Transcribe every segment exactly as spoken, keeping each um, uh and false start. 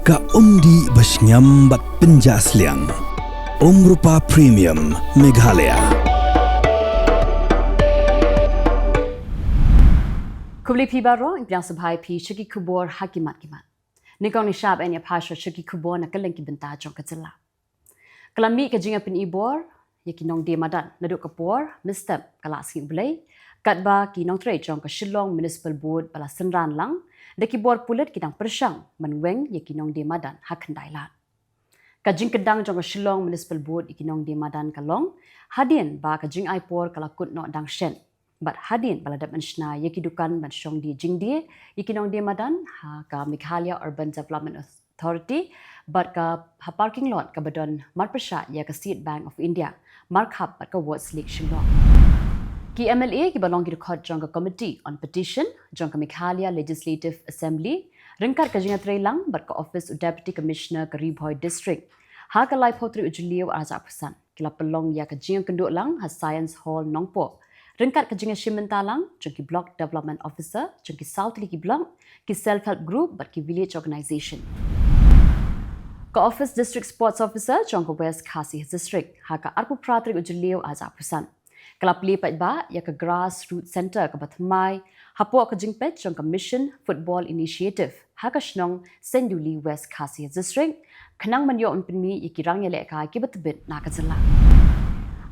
Ka umdih ba shngiam bad pynjah sliang. Umrupa Premium Meghalaya. Khublei phi baroh, ngi pdiang sngewbha ïa phi sha ki khubor ha ki mat ki mat. Nyngkong ngi shah ban ïa pha sha ki khubor na kylleng ki bynta jong ka jylla. Ka la mih ka jingïapyni bor ïa ki nongdie madan naduh ka por mynstep ka la sngi U Blei, katba ki nongtrei jong ka Shillong Municipal Board ba la synran lang da ki bor pulit ki dang pyrshang ban weng ïa ki nongdie madan ha Khyndailad. Ka jingkyndang jong ka Shillong Municipal Board ïa ki nongdie madan ka long hadien ba ka jingai por ka la kut noh dang shen. Bad hadien ba la dep ban shna ïa ki dukan ban shong die jingdie ïa ki nongdie madan ha ka Meghalaya Urban Development Authority bad ka ha parking lot kaba don marpyrshah ïa ka State Bank of India, markhap bad ka Ward's Lake Shillong. Ki M L A kiba long ki dkhot jong ka Committee on Petition jong ka Meghalaya Legislative Assembly ryngkat ka jingïatreilang bad ka Office u Deputy Commissioner ka Ri Bhoi District ha ka laiphew tarik u Jylliew arhajar arphew san ki la pynlong ïa ka jingïakynduh lang ha Science Hall Nongpoh ryngkat ka jingïashim bynta lang jong ki Block Development Officer jong ki saw tylli ki block, ki Self Help Group bad ki Village Organization. Ka Office District Sports Officer jong ka West Khasi Hills District ha ka arphew phra tarik u Jylliew arhajar arphew san ka la plie paidbah ïa ka Grassroots Centre kaba thymmai hapoh ka jingpeit jong ka Mission Football Initiative ha ka shnong Senduli, West Khasi Hills District, khnang ban ïoh ban pynmih ïa ki rangïalehkai kiba tbit na ka jylla.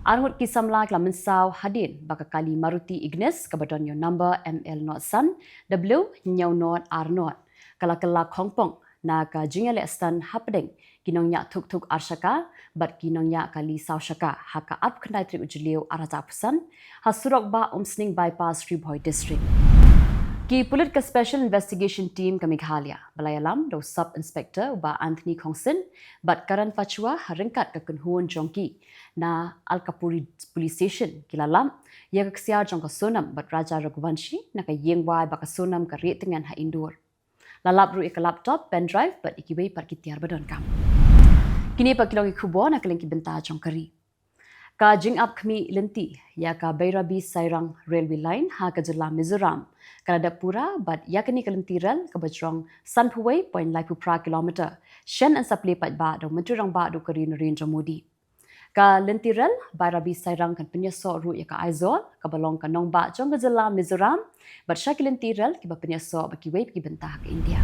Arngut ki samla ki la mynsaw hadien ba ka kali Maruti Ignis kaba don ïa u number M L nought san W hynñiew nought ar nought ka la kylla khongpong na ka jingïaleh stunt hapdeng ki nongñiah thuk thuk ar shaka bad ki nongñiah kali saw shaka ha ka arphew khyndai tarik u Jylliew arhajar arphew san ha surok bah Umsning Bypass, Ri Bhoi District. Ki pulit ka Special Investigation Team ka Meghalaya ba la ïalam da u Sub Inspector u Bah Anthony Khongsyn bad Karan Pachwa ha ryngkat ka kynhun jong ki na Alkapuri Police Station ki la lap ïa ka ksiar jong ka Sonam bad Raja Raghuvanshi na ka ïing wai ba ka Sonam ka rieh tyngen ha Indore. La lap ruh ïa ka laptop, pen drive bad ïa kiwei pat ki tiar ba donkam. Kine pat ki long ki khubor na kylleng ki bynta jong ka ri. Ka jingap khmih lynti ïa ka Bairabi Sairang Railway Line ha ka jylla Mizoram ka la dep pura bad ïa kane ka lynti rel kaba jrong sanphew wei point laiphew phra kilometer shen yn sa plie paidbah da u Myntri Rangbah duh ka ri Narendra Modi. Ka lynti rel Bairabi Sairang kan pynïasoh ruh ïa ka Aizawl kaba long ka nongbah jong ka jylla Mizoram bad sha ki lynti rel kiba pynïasoh bad kiwei pat ki bynta ha ka India.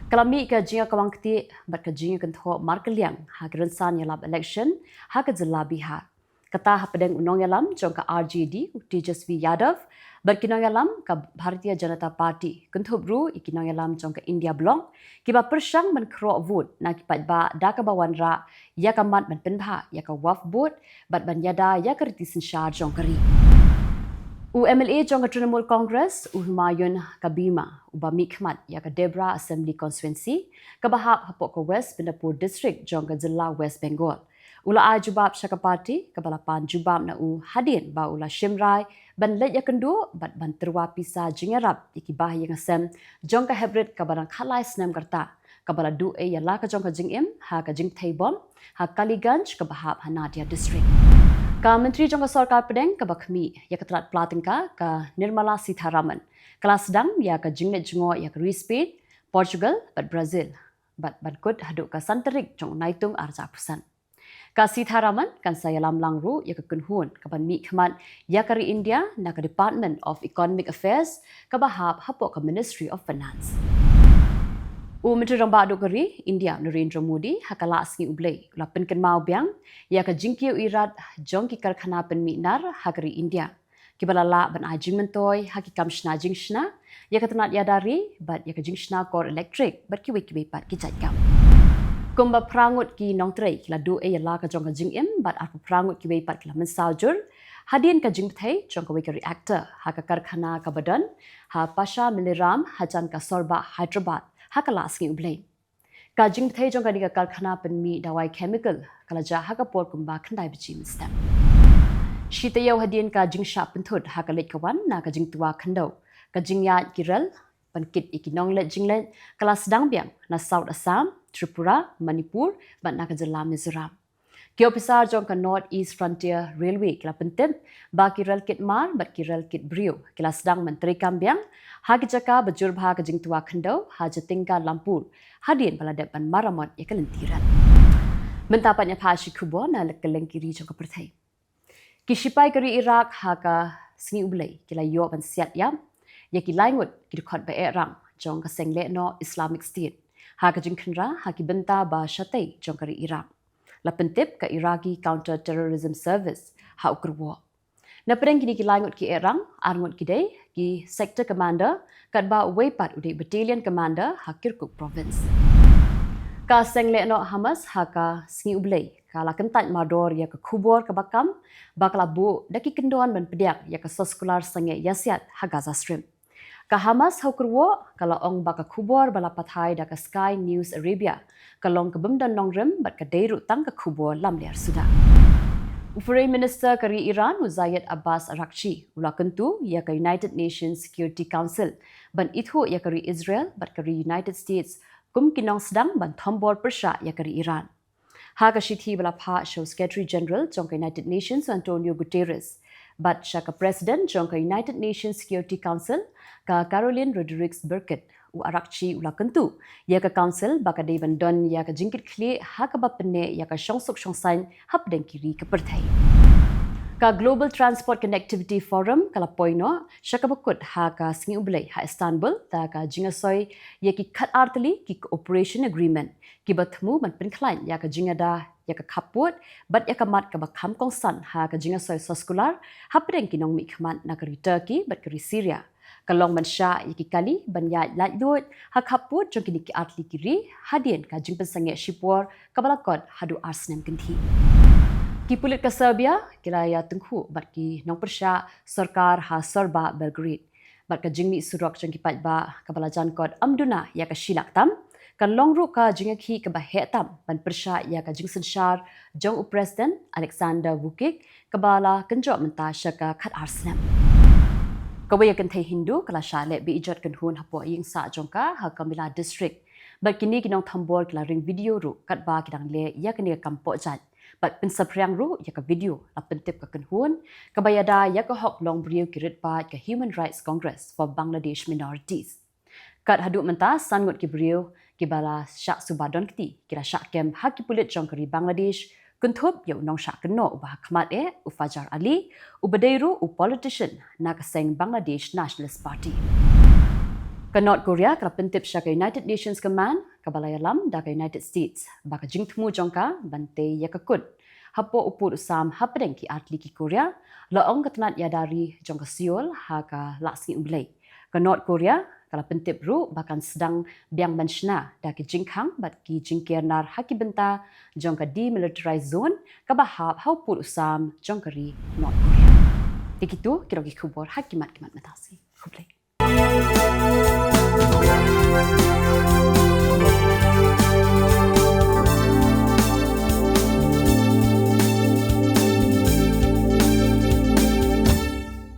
Ka la mih ka jingïakawang ktieh bad ka jingïakynthoh markylliang ha ki rynsan ïalap election ha ka jylla Bihar. Kata hapdeng u nongïalam jong ka R J D u Tejasvi Yadav bad ki nongïalam ka Bharatiya Janata Party kynthup ruh ïa ki nongïalam jong ka India Bloc kiba pyrshang ban khroh vote na ki paidbah da kaba wanrah ïa ka mat ban pynbha ïa ka Waqf Board bad ban ïada ïa ka riti synshar jong ka ri. U M L A jong ka Trinamool Congress u Humayun Kabima uba mihkhmat ïa ka Debra Assembly Constituency kaba hap hapoh ka West Midnapore District jong ka jylla West Bengal u la ai jubab sha ka party kaba la pan jubab na u hadien ba u la shim rai ban leit ïakynduh bad ban tyrwa pisa jingïarap ïa ki bahaïing hasem jong ka heprit kaba dang khatlai snem ka rta kaba la duh ei ïa la ka jong ka jingim ha ka jingthei bom ha Kaliganj kaba hap ha Nadia District. Ka Myntri jong ka Sorkar Pdeng kaba khmih ïa ka tnat pla tyngka ka Nirmala Sitharaman ka la sdang ïa ka jingleit jngoh ïa ka ri Spain, Portugal bad Brazil bad ban kut haduh ka san tarik jong u Naitung arhajar arphew san. Ka Sitharaman kan sa ïalam lang ruh ïa ka kynhun kaban mihkhmat ïa ka ri India na ka Department of Economic Affairs kaba hap hapoh ka Ministry of Finance. U Myntri Rangbah duh ka ri India Narendra Modi ha ka la sngi U Blei u la pynkynmaw biang ïa ka jingkiew irat jong ki karkhana pynmih nar ha ka ri India kiba la lah ban ai jingmyntoi ha ki kam shna jingshna ïa ka tnat ïada ri bad ïa ka jingshna kor elektrik bad kiwei kiwei pat ki jait kam. Kumba phra ngut ki nongtrei ki la duh ei ïa la ka jong ka jingim bad arphew phra ngut kiwei pat ki la mynsaw jur hadien ka jingbthei jong kawei ka reactor ha ka karkhana kaba don ha Pasha Milliram hajan ka Sorbah Hyderabad ha ka la sngi U Blei. Ka jingbthei jong kane ka karkhana pynmih dawai chemical ka la jia ha ka por kumba khyndai baje mynstep. Shi taïew hadien ka jingshah pynthut ha ka leit ka wan na ka jingtwa khyndew, ka jingïaid ki rel ban kit ïa ki nongleit jingleit ka la sdang biang na South Assam, Tripura, Manipur bad na ka jylla Mizoram. Ki ophisar jong ka North East Frontier Railway ki la pyntip ba ki rel kit mar bad ki rel kit briew ki la sdang ban treikam biang ha ki jaka ba jur bha ka jingtwa khyndew ha Jatinga Lampur hadien ba la dep ban maramot ïa ka lynti rel. Mynta pat ngin ïa phah shi khubor na ka lyngkhuh jong ka pyrthei. Ki shipai ka ri Iraq ha ka sngi U Blei ki la ïoh ban siat ïap ïa ki lai ngut ki dkhot ba eh rang jong ka seng lehnoh Islamic State ha ka jingkhynra ha ki bynta ba shatei jong ka ri Iraq, la pyntip ka Iraqi Counter Terrorism Service ha u kyrwoh. Na pdeng kine ki lai ngut ki eh rang, ar ngut ki dei ki sector commander, katba uwei pat u dei battalion commander ha Kirkuk province. Ka seng lehnoh Hamas ha ka sngi U Blei ka la kyntait mardor ïa ka khubor kaba kam ba ka la buh da ki kyndon ban pdiang ïa ka soskular sangeh ïasiat ha Gaza Strip. Ka Hamas ha u kyrwoh ka la ong ba ka khubor ba la pathai da ka Sky News Arabia ka long ka bym don nongrim bad ka dei ruh tang ka khubor lamler suda. U Foreign Minister ka ri Iran u Zayed Abbas Araghchi u la kyntu ïa ka United Nations Security Council ban ithuh ïa ka ri Israel bad ka ri United States kum ki nongsdang ban thombor pyrshah ïa ka ri Iran. Ha ka shithi ba la phah sha u Secretary General jong ka United Nations Antonio Guterres bad sha ka President jong ka United Nations Security Council ka Caroline Rodrigues Burkett, u Araghchi u la kyntu ïa ka Council ba ka dei ban don ïa ka jingkitkhlieh ha kaba pynneh ïa ka shongsuk shongsaiñ hapdeng ki ri ka pyrthei. Ka Global Transport Connectivity Forum ka la poi noh sha kaba kut ha ka sngi U Blei ha Istanbul da ka jingïasoi ïa ki khatar tylli ki cooperation agreement kiba thmu ban pynkhlaiñ ïa ka jingïada ïa ka khappud bad ïa ka mat kaba kham kongsan ha ka jingïasoi soskular hapdeng ki nongmihkhmat na ka ri Turkey bad ka ri Syria. Ka long ban shah ïa ki kali ban ïaid laitluid ha khappud jong kine ki artylli ki ri hadien ka jingpynsangeh shipor kaba la kot haduh ar snem kynthih. Ki pulit ka Serbia ki la ïatyngkhuh bad ki nongpyrshah sorkar ha sorbah Belgrade bad ka jingmih surok jong ki paidbah kaba la jan kot ym duna ïa ka shi lak tam, kan long ruh ka jingïakhih kaba heh tam ban pyrshah ïa ka jingsynshar jong u President Alexander Vucic kaba la kynjoh mynta sha ka khatar snem. Kawei ka kynthei Hindu ka la shah leh beiijot kynhun hapoh ïingsah jong ka ha Comilla District bad kine ki nongthombor ki la ring video ruh katba ki dang leh ïa kane ka kam pohjait. Bad pynsaphriang ruh ïa ka video la pyntip ka kynhun kaba ïada ïa ka hok longbriew ki rit paid ka Human Rights Congress for Bangladesh Minorities. Kat haduh mynta san ngut ki briew kiba la shah suba don kti ki la shah kem ha ki pulit jong ka ri Bangladesh, kynthup ïa u nongshah kynnoh uba ha khmat eh u Fajar Ali, uba dei ruh u politician na ka seng Bangladesh Nationalist Party. Ka North Korea ka la pyntip sha ka United Nations Command kaba la ïalam da ka United States ba ka jingthmu jong ka ban tei ïa ka kut hapoh u pud u sam hapdeng ki artylli ki Korea, la ong ka tnat ïada ri jong ka Seoul ha ka la sngi U Blei. Ka North Korea ka la pyntip ruh ba kan sdang biang ban shna da ki jingkhang bad ki jingker nar ha ki bynta jong ka demilitarized zone kaba hap ha u pud u sam jong ka ri North Korea. Te kitu ki long ki khubor ha ki mat ki mat mynta shi. Khublei.